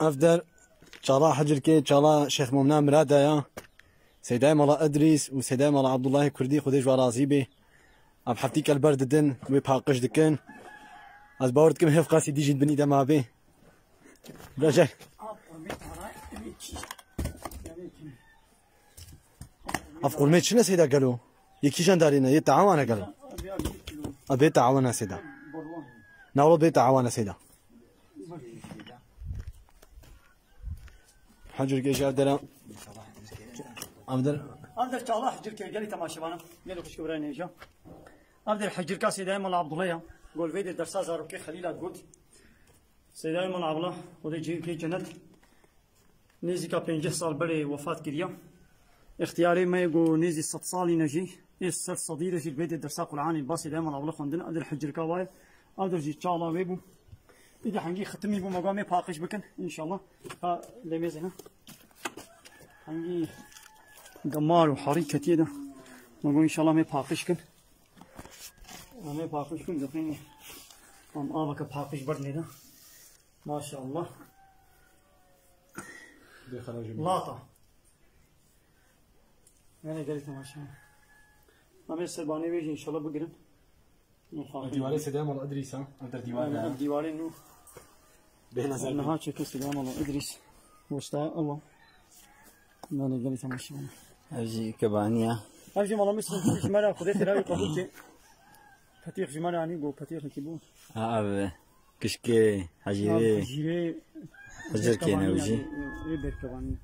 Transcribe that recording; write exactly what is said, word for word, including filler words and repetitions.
Ev der çala Hecirkê, çala Şêx Mumna Mirada ya. Seydayê Mala Idrîs û Seydayê Mala Abdullahê Kurdî, Xwedê ji wan razî bê. Ev heftî kel ber didin, wê paqij dikin. Ez bawer dikim hêv qasî dî jî di binî de mabê. Bira jel. Ev qurmê çi ne Seyda gelo? Yê kîjan darî ne? Yê tawana gelo? A bê tawana Seyda. Na wala bê tawana Seyda. Hecir gêje ev dera. Ev der. Ev der çala Hecirkê, gelî temaşevana. Gelî xwişk birayê nêja. Ev der Hecirka Seydayê Mala Abdullah ya. Gol vê de dersa zarokê Xelîla got. Seydayê Mala Abdullah, Xwedê cihê bikê cennet. Nêzîka pêncî sal berê wefat kiriya. Extiyarê me yê ku nêzî sed salî ne jî, ê ser sedî re jî li vê dê dersa Qur'anê ba Seydayê Mala Abdullah xwendin, ev der Hecirka wa ye, ev der jî çala wê bû. Îdî hengî xitimî bû, me got mê paqij bikin, înşallah. Ha, lê mêzê ne. Hengî demar û herî ketiye de. Me got înşallah mê paqij kin. Em ê paqij kin, dixînî. Em aveke paqij berdinê de. Maşallah. Bê xerajê. Lata. Yanê gelî temaşe. Em ê serbanê wê jî înşallah bigirin. Ev dîwarê Seyda Mala Idrîs ha. Ev der dîwar. Yanê de. Ev dîwarê nû. Bê nezer. Niha çêke Seyda Mala Idrîs. Boşta ewa. Yanê gelî temaşe. Ev jî kebaniya. Ev jî mala Misir ji me re Xwedê xêra wî qebûl ke. Petîx ji me re anî, got petîxekî bû. Ha, ev kişkê Hecîrê. Hecîrê. Hecirkê ne wî jî. Ê berkevanî.